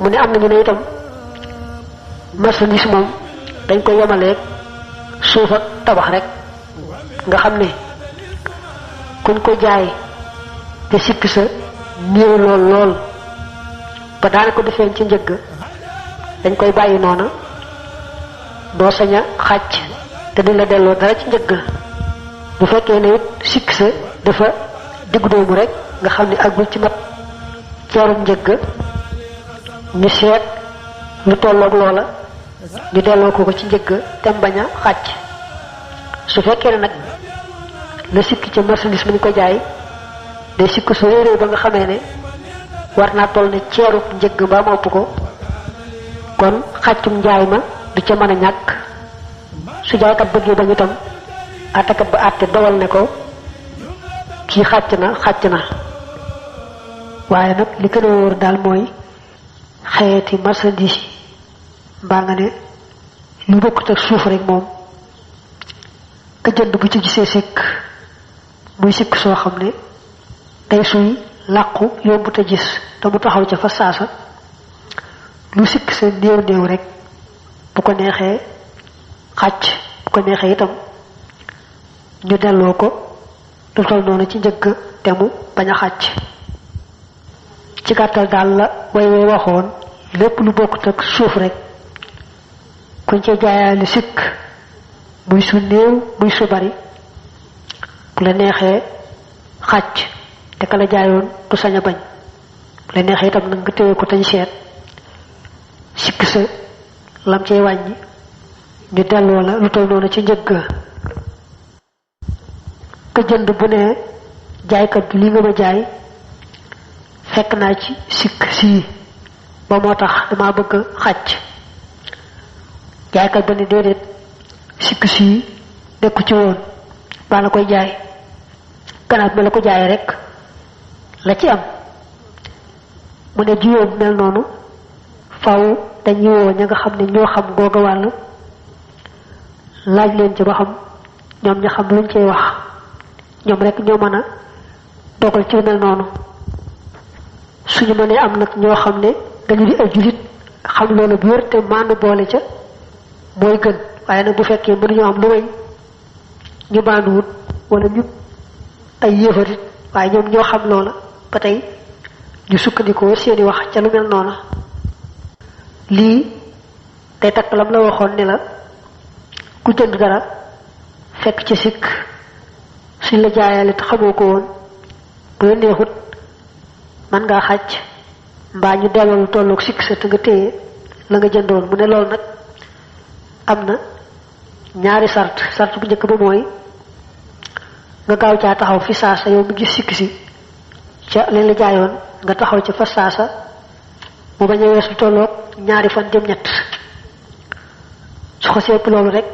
mu ne am nañu ne itam marchandise moom dañ ko yemaleeg suuf ak tabax rek nga xam ne kuñ ko jaay te sikk sa néew lool lool ba daana ko defeen ci njëgg dañ koy bàyyi noona doo sañ a xàcc te duñ la delloo dara ci njëgg bu fekkee ne it sikk sa dafa diggu doomu rek nga xam ne àggul ci mat ceerum njëgg ñu seet lu tolloog loola ñu delloo ko ci njëgg te bañ a xàcc su fekkee ne nag la sikk ca marchandise mu ñu ko jaay day sikk su réeréy ba nga xamee ne war naa toll ne ceerub njëgg mbaa mu ëpp ko kon xàccum njaay ma du ca mën a ñàkk su jaaykat bëggee bañ itam àttekat ba àtte dawal ne ko kii xàcc na waaye nag li gën a wóor daal mooy xeeti marchandise mbaa nga ne lu bokkut ak suuf rek moom ka jënd bu ci gisee sikk muy sikk soo xam ne tey suy làqu yombu te gis te mu taxaw ca fa saasa lu sikk sa néew néew rek bu ko neexee xàcc bu ko neexee itam ñu delloo ko lu toll noonu ci njëgg te mu bañ a xàcc ci gàttal daal la way waxoon lépp lu bokkut ak suuf rek kuñ ca jaayaale sikk muy su néew muy su bari bu la neexee xàcc te ka la jaayoon du sañ a bañ bu la neexee itam nag nga téye ko tañ seet sikk sa lam cay wàññi ñu delloo la lu toll noonu ci njëgg ka jënd bu ne jaaykat bi li nga ma jaay fekk naa ci sikk sii ba moo tax dama bëgg xàcc jaaykat ba ne déedéet sikk sii nekku ci woon baa la koy jaay gannaaw bi la ko jaayee rek la ci am mu ne jiyoo bu mel noonu faw dañuy woo ña nga xam ne ñoo xam googa wàll laaj leen ci ba xam ñoom ña xam luñ cey wax ñoom rek ñoo mën a dogal ci mel noonu suñu mënee am nag ñoo xam ne dañu di ay julit xam loolu bu wér te maanu boole ca mooy gën waaye nag bu fekkee mënuñoo am lu may ñu maanduwut wala ñu ay yéefarit waaye ñoom ñoo xam loola ba tey ñu sukkandikoo seeni wax ca lu mel noonu lii day takk lam la waxoon ne la ku jënd dara fekk ci sikk suñ la jaayaale te xamoo ko woon bu la neexut man ngaa xàcc mbaa ñu delloo lu tolloog sikk sa te nga téye la nga jëndoon mu ne loolu nag am na ñaari sart bu njëkk ba mooy nga gaaw caa taxaw fi saasa yow mi gis sikk si ca leen la jaayoon nga taxaw ca fa saasa mu bañ a wees lu tolloog ñaari fan jëm ñett su ko sepp loolu rek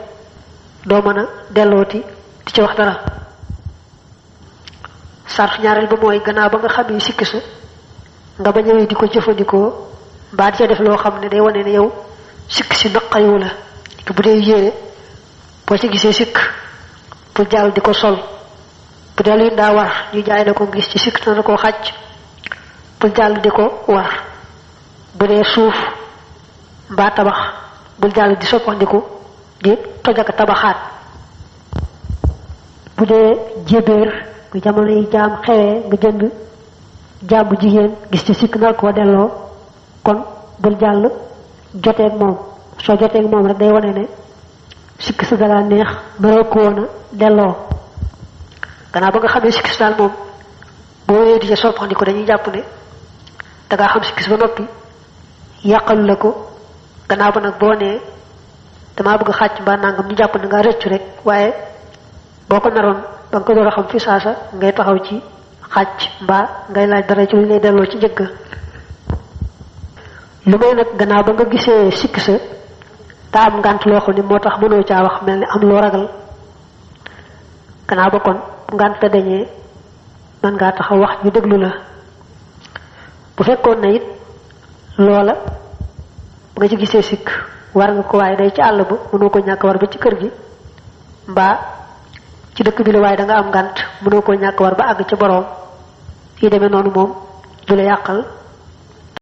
doo mën a dellooti di ci wax dara sart ñaareel ba mooy gannaaw ba nga xam ne sikk sa nga bañ a wéy di ko jëfandikoo mbaa di ca def loo xam ne day wane ne yow sikk si naqariwu la bu dee yére boo ci gisee sikk bu jàll di ko sol bu dee luy daa war ñu jaay na ko gis ci sikk na koo xàcc bu jàll di ko war bu dee suuf mbaa tabax bul jàll di soppandiku di toj ak tabaxaat bu dee jébéer bu jamono yi jaam xewee nga jënd jaam bu jigéen gis ci sikk nar koo delloo kon bul jàll joteeg moom soo joteeg moom rek day wane ne sikk sa dala neex naroo ko woon a delloo gannaaw ba nga xamee sikk si daal moom boo wéyee di ca soppandiku dañuy jàpp ne dangaa xam sikk si ba noppi yàqalu la ko gannaaw ba nag boo nee damaa bëgg xàcc mbaa nangam ñu jàpp ne nga rëccu rek waaye boo ko naroon ba nga ko door a xam fi saasa ngay taxaw ci xàcc mbaa ngay laaj dara ci lu lay delloo ci njëgg lu may nag gannaaw ba nga gisee sikk sa daa am ngànt loo xam ne moo tax mënoo caa wax mel ni am loo ragal gannaaw ba kon bu ngànt la dañee mën ngaa taxaw wax ñu déglu la bu fekkoon na it loola bu nga ci gisee sikk war nga ko waaye day ci àll ba mënoo ko ñàkk war ba ci kër gi mbaa ci dëkk bi la waaye da nga am ngànt mënoo ko ñàkk war ba àgg ca boroom yi demee noonu moom du la yàqal